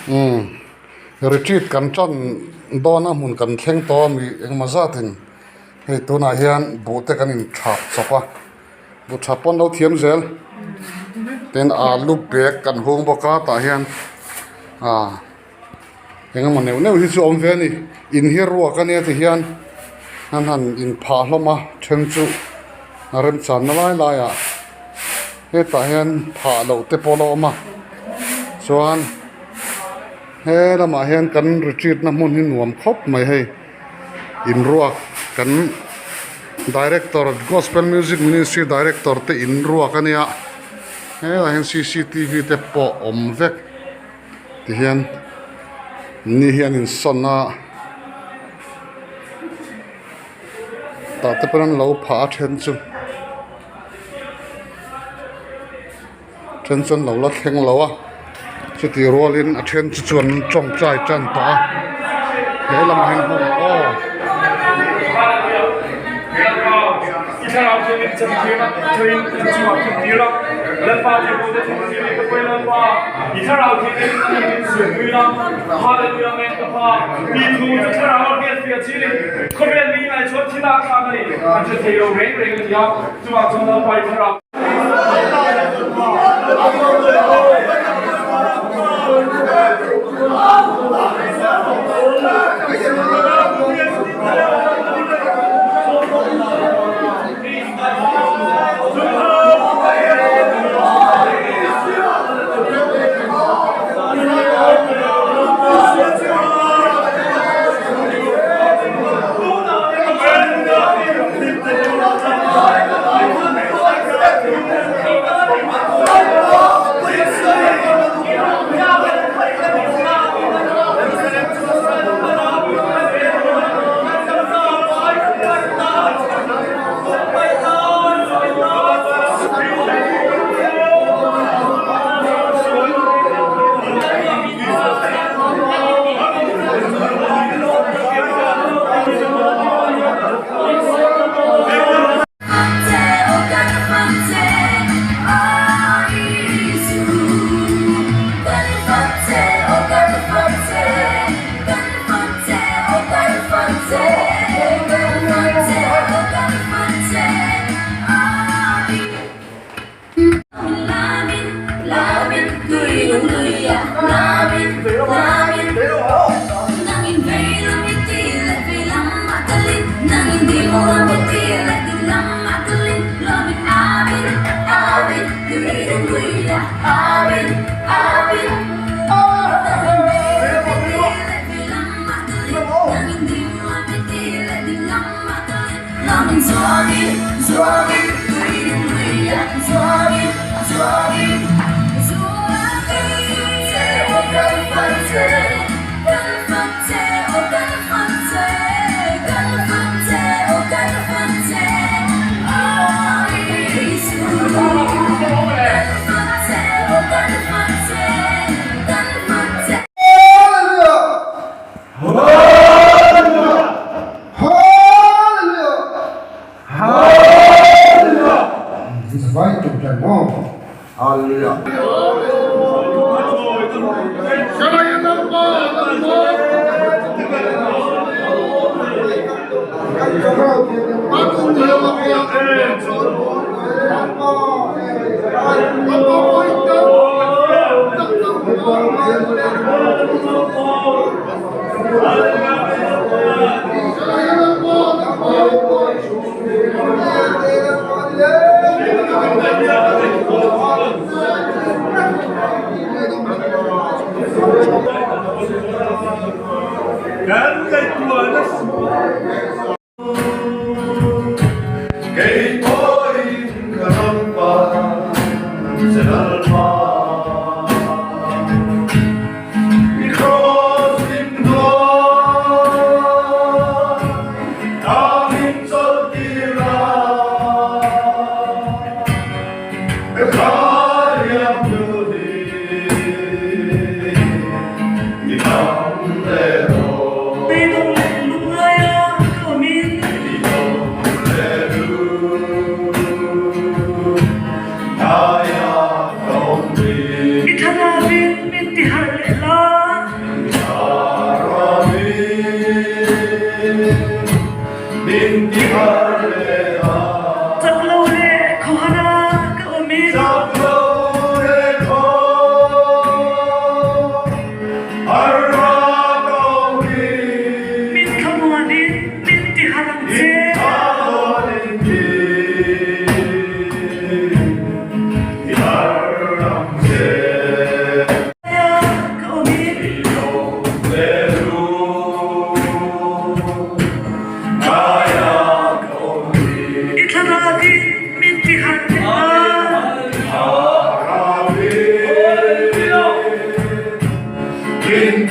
Umm retreat kan tan dawn a hmun kan thleng tawh a mi engemaw zatin hei tunah hian buh te kan inthap chawp a buh thap pawn lo thiam zel tin alu bag kan hung bawk a tah hian ah Engemaw neuh neuh hi chu a awm ve a ni in hi ruak a nia ti hian an han inphah hlawm a then chu a remchanna lai laiah hetah hian phah loh te pawh a la awm a chuan he lamah hian kan retreat na hmun hi nuam khawp mai hei in ruak kan director gospel music ministry director te in ruak a nia helaiah hian cctv te pawh awm vek. Tihian ni hi an insawn a tah te pawn an lo phah a then chu then chu an lo la thleng lo a chutih rualin a then chu chuan an tawngtai tan tawh a he lamah hian hmun aw. Amen.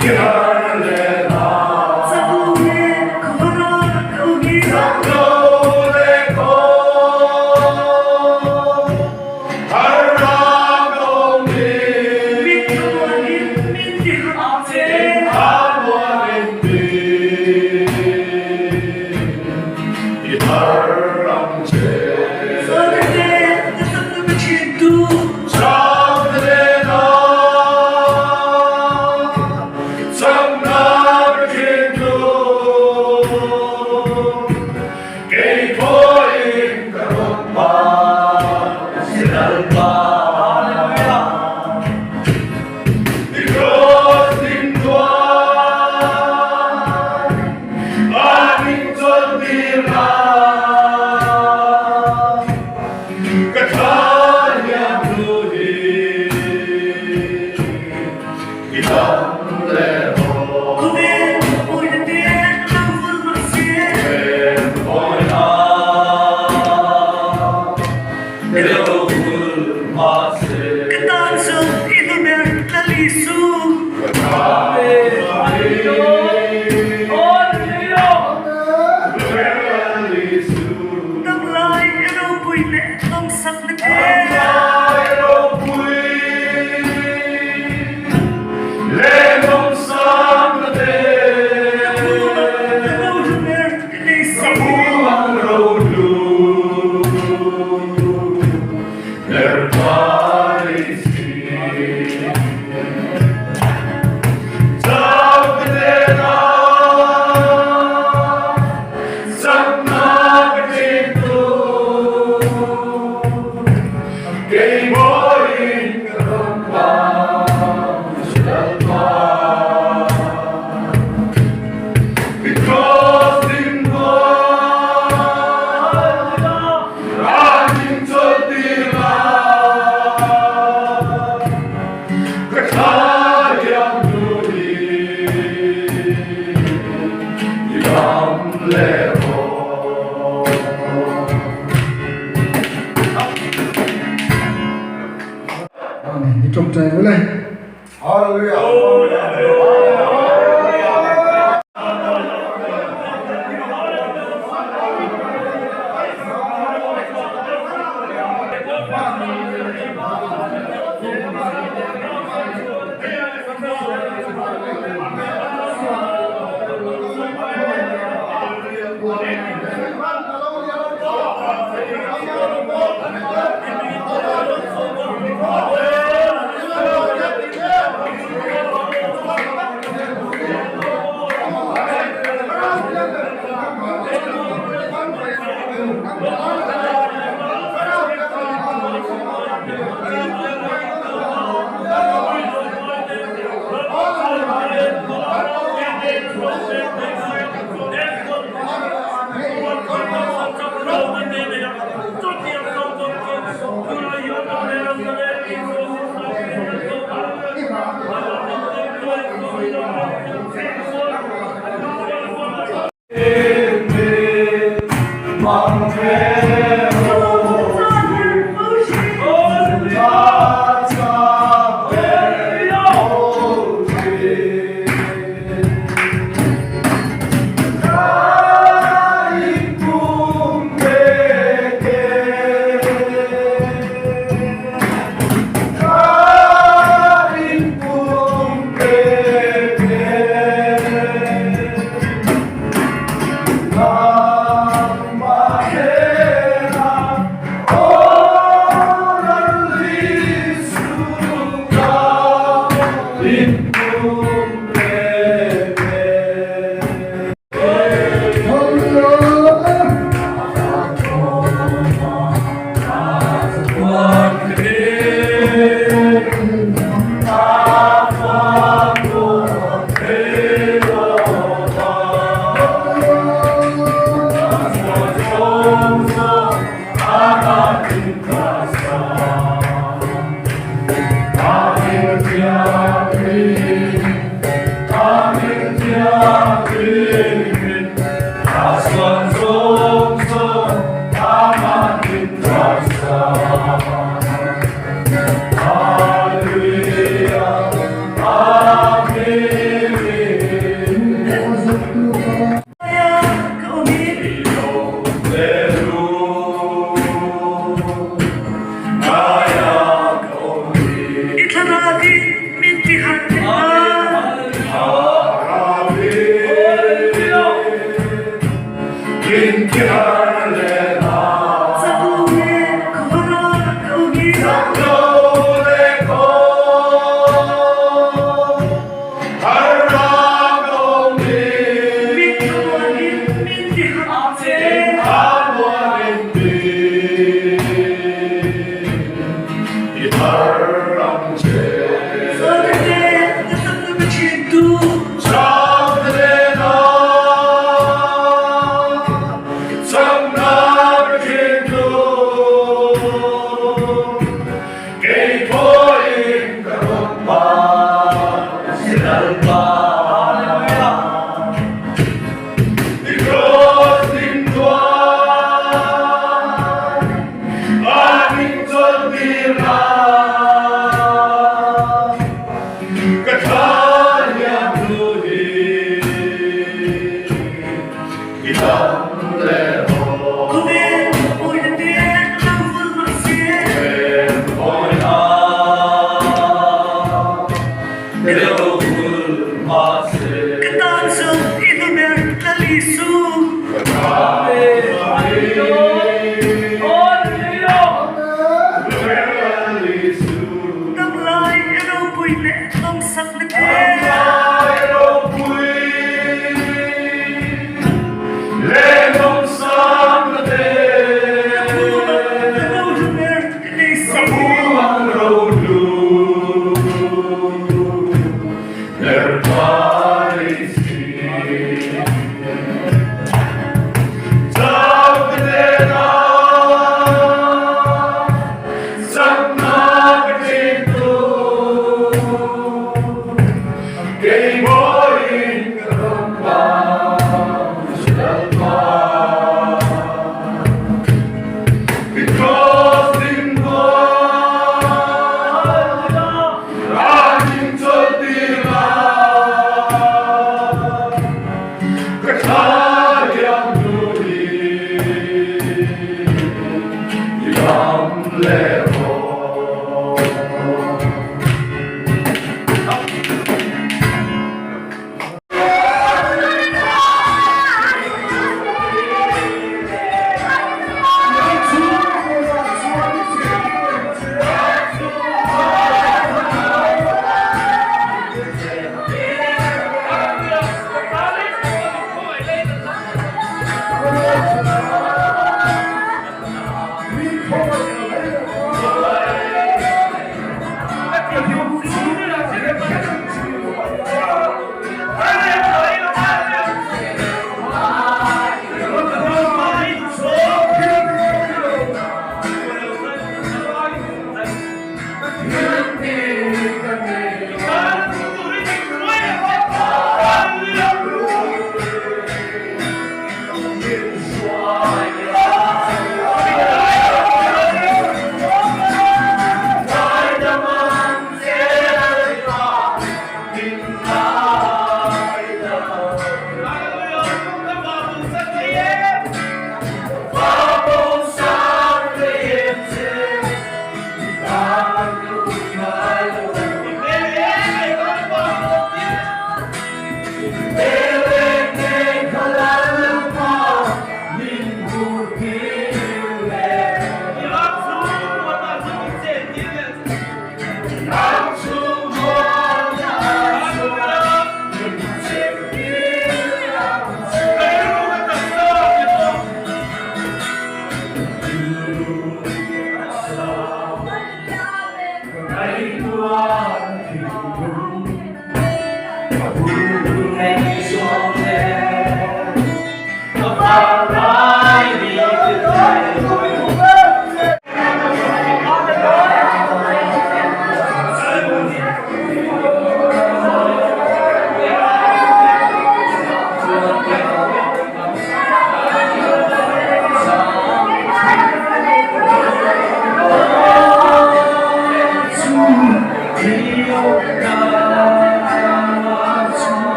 I tawngtai ru le.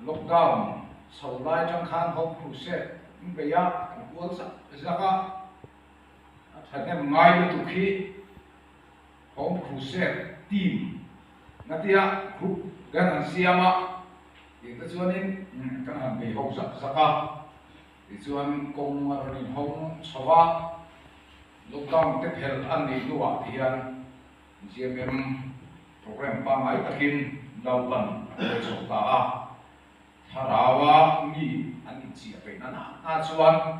Lockdown chho lai atang khan Home Crusade an bei a, kan kual zak zak a, a thahnem ngai lutuk hi Home Crusade team na tia group kan han siam a, tih te chuanin kan han bei ho zak zak a, tichuan kawng a rawn inhawng chho a, lockdown te phelh a nih hnuah te hian GMM program pangngai takin Lalpan a hruai chho ta a, Thlaraua mi an inchiah peih na na chuan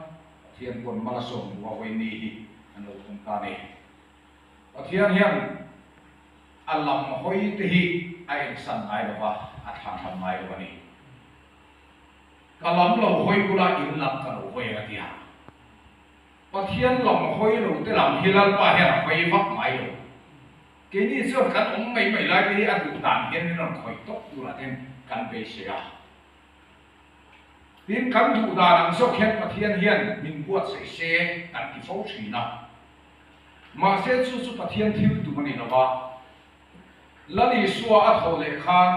Pathian pawn mal a sawm duh a vawi ni hi an lo thung ta a ni. Pathian hian a lam hawi te hi a ensan ngai lo va, a thlanthlam ngai lo a ni. Ka lam lo hawi ula in lam ka lo hawi ang a ti a. Pathian lam hawi lo te lam hi Lalpa hian a hawi vak ngai lo. Keini chuan kan awm mai mai lai te hi a duh dan hian min rawn khawih tawp turah ten kan beisei a. Tin, kan duh dan ang zawk hian Pathian hian min buatsaih se kan ti fo thin a. Mahse chu chu Pathian thil tum a ni lo va. Lal Isua a thawh leh khan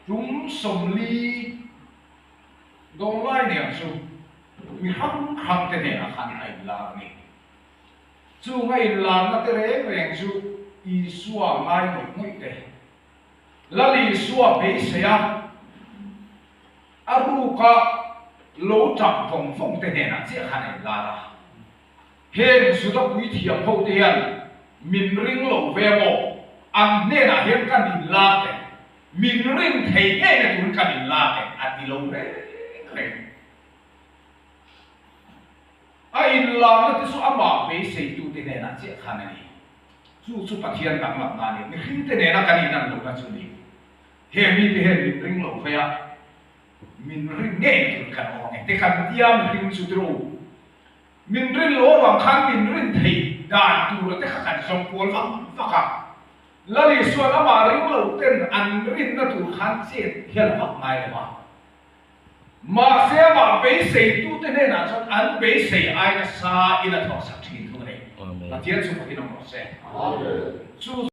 tum 40 dawn lai niang chu mi hrang hrang te hnenah khan a inlar a ni. Chung a inlarna te reng reng chu Isua ngai ngawih ngawih te, Lal Isua beisei a, a ruka lo tap vawng vawng te hnenah chiah khan a inlar a. Heng Juda puithiam ho te hian min ring lo ve maw? An hnenah hian kan inlar teh, min ring thei ngei na turin kan inlar teh a ti lo reng reng. A inlarna te chu amah beiseitute hnenah chiah khan a ni. Chu chu Pathian danglamna a ni. Mihringte nena kan inan lohna chu a ni. Heng mite hian min ring lo ve a, min ring ngei na turin kan awm ang e. Tikhan tia mihring chu tiro. Min rin lo avang khan min rin theih dan tura te kha kan zawng kual vak vak a. Lal Isua'n amah ring lo ten an rinna tur khan chet hian a vak ngai lo a. Mahse amah beiseitute hnenah chuan an beisei ai nasa in a thawksak thin thung a ni. Pathian chu fakin awm rawh se. Chu.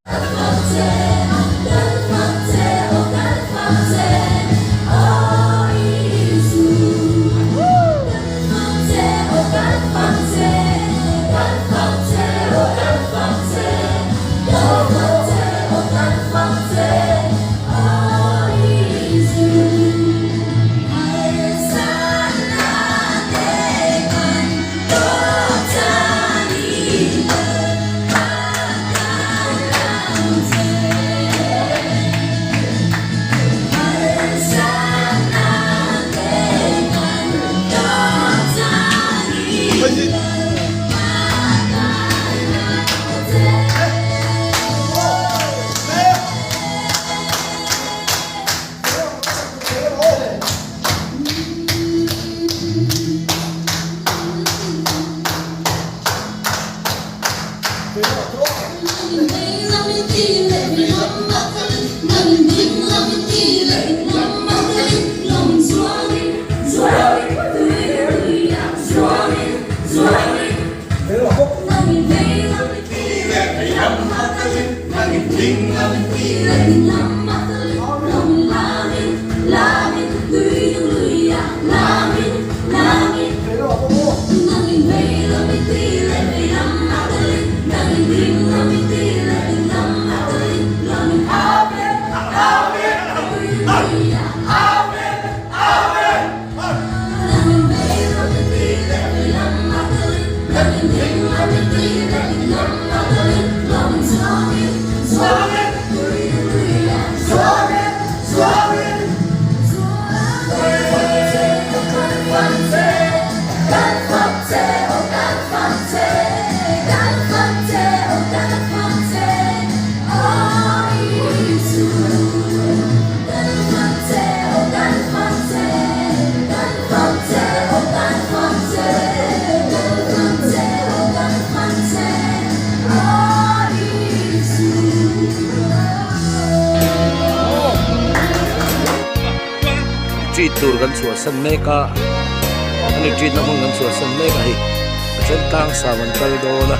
Retreat tur kan chhuahsan mek a an retreat na hmun kan chhuahsan mek a hei a then tlang sam an kal dawn a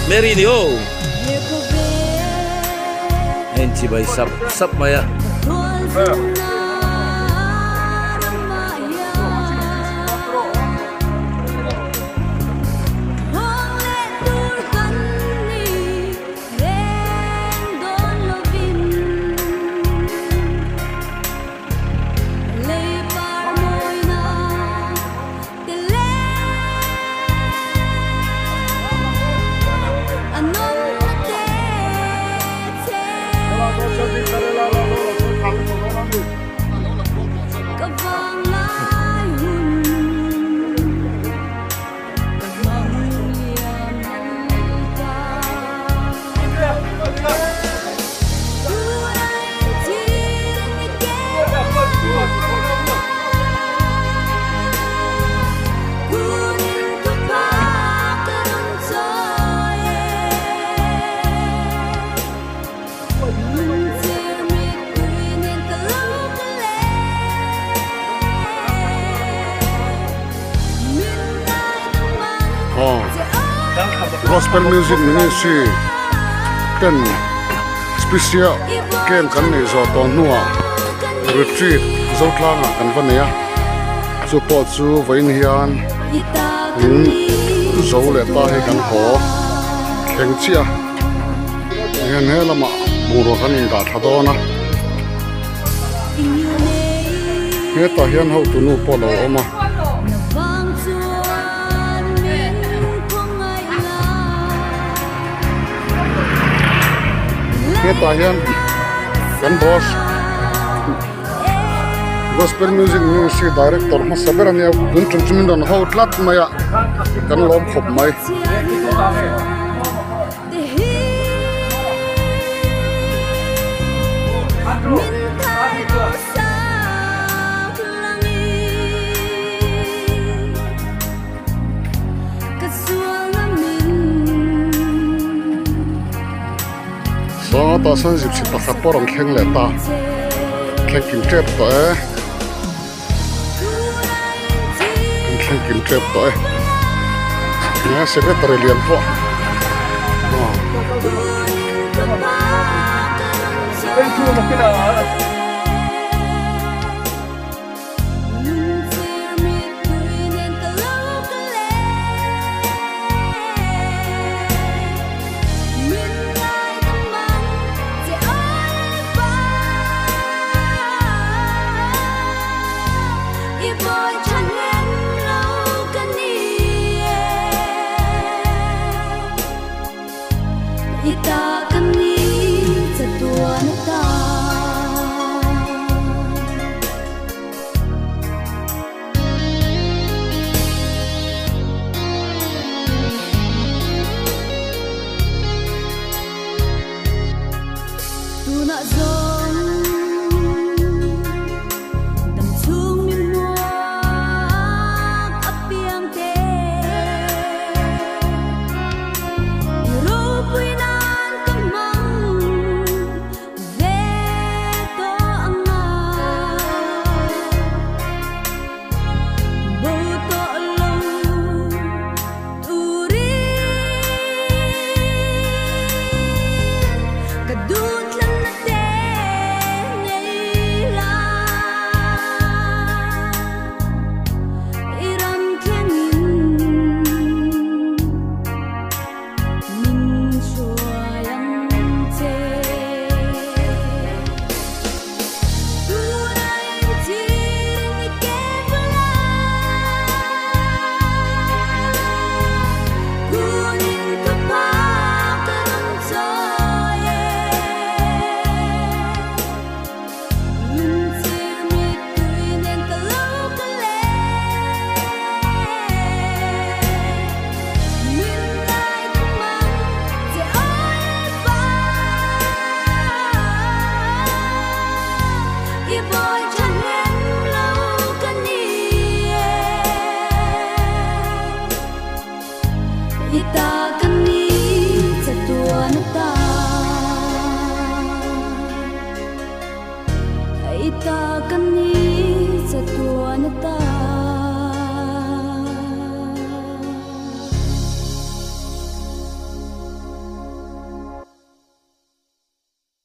Mary ni aw hei. inchibai sap sap mai a. Gospel Music Ministry ten special camp kan neih zawh tawh hnuah retreat Zotlangah kan va nei a chu pawh chu vawiin hian in zo leh ta hi kan haw thleng chiah a tihian he lamah bungrua kan indah thla dawn a hetah hian hotu nu pawh a lo awm a. Hetah hian kan boss gospel music ministry director hmasa ber ania tun tum chu min rawn ho tlat mai a kan lawm khawp mai. Saw tah sawn zipsi pakhat pawh a rawn thleng leh ta thleng kim tep tawh e an thleng kim tep tawh e he secretary lian pawh aw.